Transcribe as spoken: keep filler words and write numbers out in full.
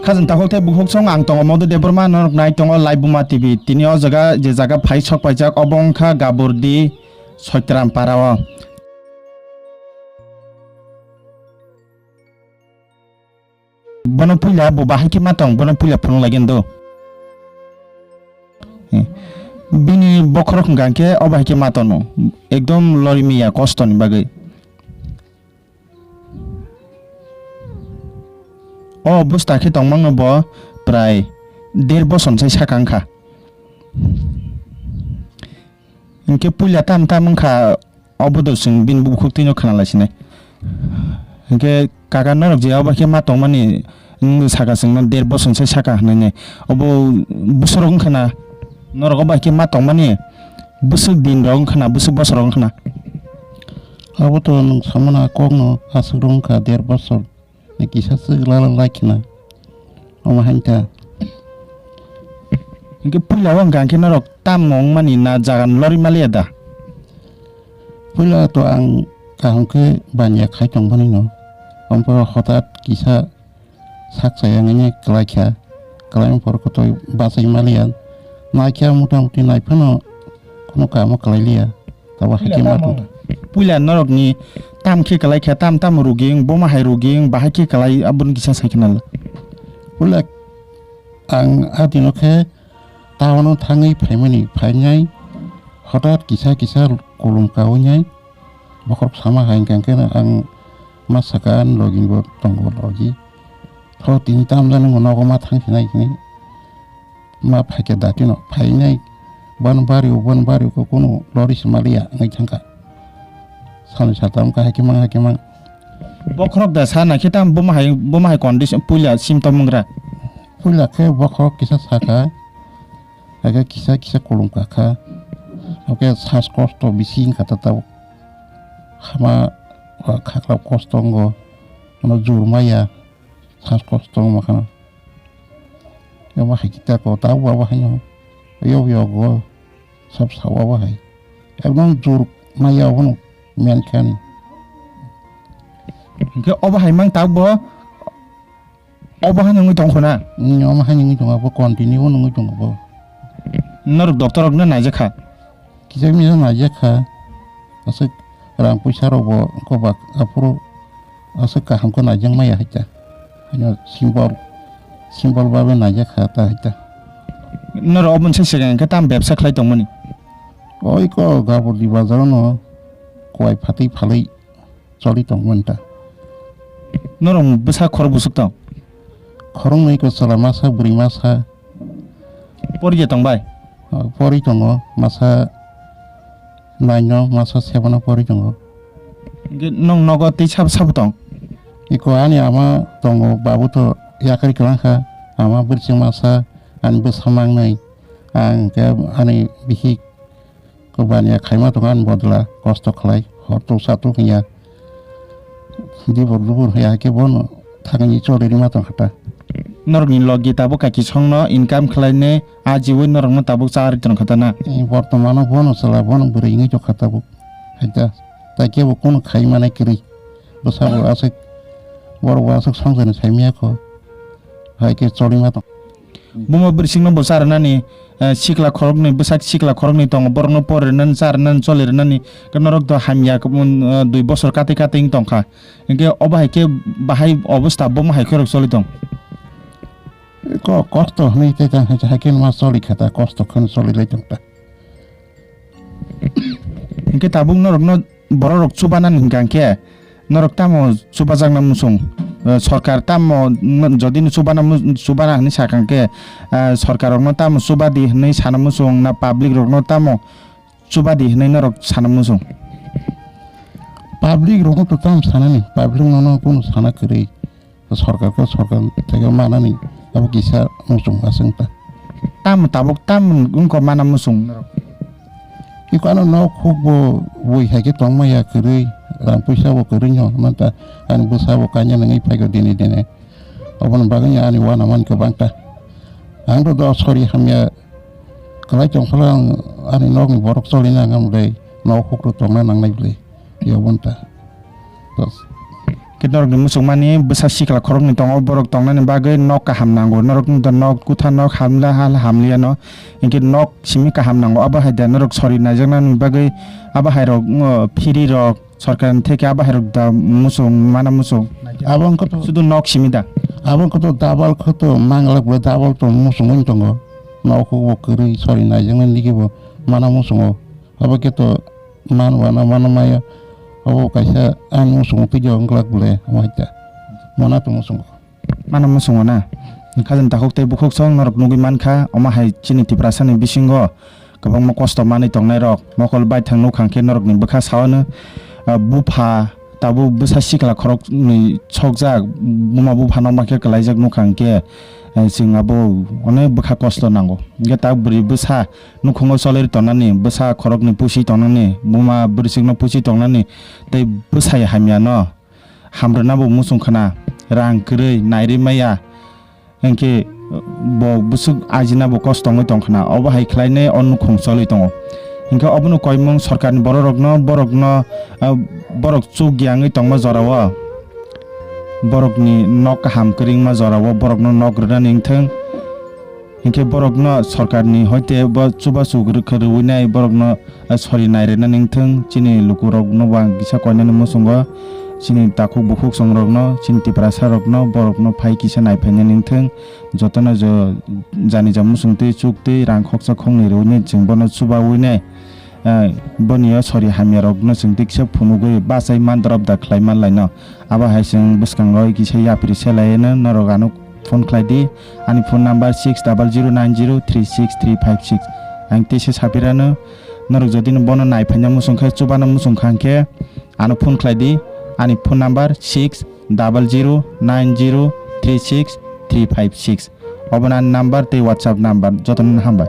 Hajang takhuk tei bukhuk song ang tongo Madhu Debbarma, norok nai tongo Laibuma T V. Tini o jaga je jaga phai sok paijak obo wngkha Gaburdi Soitram para o. Bono puila bo bahai khe ma tong, bono puila phunuk lai gendo. Eh, bini bokhorok hwnkha khe o bahai khe ma tono. Ekdom lori miya kosto ni bagwi. O bwsta khe tongmangno bo prai der boson sai saka wngkha. Hinkhe puila tam tam wngkha, obo do chwng bini bukhuk twino khna lai sinai. Hinkhe kaka norok je obo khe ma tongmani, wng saka chwngno der boson sai saka hinwi nai. Obo bwsarok wngkha na, norok obo khe ma tongmani bwswk din rok wngkha na, bwswk bosor rok wngkha na. Abo to nwng samana kokno aswk rok wngkha der bosor. Ni kisa swk lala lai khna. Omo hai ta. Hinkhe puila o hwnkha khe norok tam wngmani na jaga ni lori maliya da? Puila to ang kaham khe baniya khai tong bani no. Omporo hotat kisa sak chaya wngwi kwlai kha. Kwlai phor kotoi bachai maliya. Nai khe motamuti nai phano kono kamo kwlai liya. Tabo hai khe ma tong. Puila norokni tam khe kwlai kha, tam tam rugi wng, boma hai rugi wng, bahai khe kwlai, aboni kisa sai khna. Puila ang a dino khe town o thangwi phaimani, phainai hotat kisa kisa kolom kaui nai bokhorok sama hai hwnkha khe ang ma saka ani logi bo tongo logi. Tho tini tam jani nogo ma thang sinai hinwi. Ma phaikhe datino phainai, ban bario, ban bario khe kunu lori se maliya wngwi thangkha. Sani satam kha hakhe mang, hakhe mang. Bokhorok da sa naikhe tam boma hai, boma hai condition puila symptom wngkha. Puila khe bokhorok kisa sakha, hakhe kisa kisa kolom kakha. Hakhe sas kosto bisi wngkha ta tabuk. Hama khakla kosto wngo, ano jur maya. Sas kosto wngma kheno. Abo hai khe tako, tabuk abo haino. Yok yok go. Sab sao abo hai. Ekdom jur maya abono men khe ani. Hinkhe obo hai mang tabuk bo. Obo haino wngwi tong kho na? Hmm, omo haino wngwi tongo, abo continue wngwi tongo bo. Norok doctor rokno naijak kha? Kisa misa naijak kha, aswk rang puisa rok bo kobak, aphuru aswk kaham khe naijak maya hai ta. Haino simple, simple babe naijak kha ta hai ta. Norok obo se sigang khe tam bebsa khlai tongmani? Oi ko Gaburdi bazar no kuai phatwi phalwi choli tongmani ta. Norok bwsa khorok bwswk tong? Khoroknwi ko chwla masa, bwrwi masa. Pori je tong bai? Ah, pori tongo, masa nine o, masa seven o pori tongo. Hwnkhe nwng nogo tei sabo sabo tong? Iko ani ama tongo, babu to yakri kwlangkha, ama bwrwi chwng masa, ani bwsa mangnai, ang khe ani bihik Ko baniya khaima tongo ani bodla, kosto khlai, hor tuk sa tuk hinya. Dibur dubur hiya khe bono thangni choli rima tong kha ta. Norokni logi tabuk kaki songno income khlainai, a jiwi norokno tabuk cha ri tong kha ta na? Eh, bortomano bono chwla, bono bwrwi wngwi tong kha tabuk. Hai ta, ta kebo kono khai manai kwrwi. Bwsabo aswk, borok bo aswk songchani sai maya kho. Hai khe choli ma tong. Buma bwrwisingno bo cha rwnani, eh, sikla khoroknwi, bwsak sikla khoroknwi tongo, borokno pori rwnani, cha rwnani, choli rwnani, khe norok to hamya, um, eh, dui bosor katwi katwi wng tong kha. Hinkhe obo hai khe bahai obostha buma hai khorok choli tong. Ko-, kosto hwnwi tei tang hai, hai khe ma choli kha ta, kosto kheno choli lai tong ta. Hinkhe tabuk norokno bororok chubanani hwnkha hinkhe norok tamo chubajakna muchung? Eh, sorkar tamo no-, jodi no chubana mu-, chubana hinwi sakha hinkhe, eh, sorkar rokno tamo chubadi hinwi sana muchung na public rokno tamo chubadi hinwi norok sana muchung? Public rokno to tamo sanani, public nono kunu sana kwrwi. Sorkar khe sorkar theke manani abo kisa muchung aswk ta. Tamo tabuk tamo wngkha mana muchung norok? Iko ano nok huk bo bui hai khe tongma ya kwrwi, rang puisa bo kwrwi no manta ani bwsa bo kanya nangwi phaikha dini dini. Oboni bagwi ani wana man kwbang ta. Ang to do sori hamya kwlai tong phano ang ani nokni borok choli nang am le nok huk ro tongna nangnai bwle. Yobon ta. Dos. Khe norokni muchungmani bwsa sikla khoroknwi tongo, borok tongnani bagwi nok kaham nango. Norokni to nok kutha, nok hamla, hal hamliyano. Hinkhe nok simi kaham nango. Abo hai da norok sori naijaknani bagwi abo hai rok, uh, phiri rok, sorkarni theke abo hai rok da muchung, mana muchung. Abo wngkha to, sudu nok simi da. Abo wngkha to double kho to manglak bo double to muchungwi tongo. Nok bo kwrwi sori naijaknani digi bo mana muchungo. Abo khe to man wana mano maya. Abo kaisa ang muchungo twijo wngklak bole amo hai da. Mana to muchungo. Mano muchungo na. Khajani takhuk tei bukhuk song norok nugwi mankha, omo hai chini Tiprasani bisingo kwbangma kosto manwi tongnairok. Mokol baithang nukha hwnkhe norokni bwkha saono, ah, bupha tabuk bwsa sikla khoroknwi sokjak, buma bupha nokma khe kwlaijak nukha hwnkhe, eh, chwng abo onek bwkha kosto nango. Hwnkhe tabuk bwrwi bwsa nukhungo cholwi tongnani, bwsa khoroknwi pusi tongnani, buma bwrwichwkno pusi tongnani tei bwsai hamyano hamrwna bo muchung khna, rang kwrwi nairwi maya, hinkhe bo bwswk ajina bo kosto wngwi tong khna, obo hai khlainai o nukhung cholwi tongo. Hinkhe obono koimung sorkarni bororokno, borokno, ah, borok chuk yangwi tongma jorao, borokni nok kaham kwrwngma jorao borokno nok rwnani wngthung. Hinkhe borokno sorkarni hoite bo chubachu rwkha rwinai borokno, eh, sori nairwna ningthung. Chini lukurokno bo ang kisa koinani muchungo, chini takhuk bukhuk songrokno, chini Tiprasarokno, borokno phai kisa naiphaina ningthung. Jotono jo jani ja muchungtwi chuktwi rang khoksa khoknwi rwinai chwng bono chubawinai. Eh, boni o sori hamya rok no chwng tiksa phunugwi bachai man drop da khlai man laino. Abo hai chwng bwskango kisa yapri se laino norok ano phone khlai di. Ani phone number six double zero nine zero three six three five six. Ang tisa sapirano norok jodi no bono nai phaina muchung khe, chubano muchung kha hwnkhe ano phone khlai di. Ani phone number six double zero nine zero three six three five six. Obo ani number tei WhatsApp number. Jotono hambai.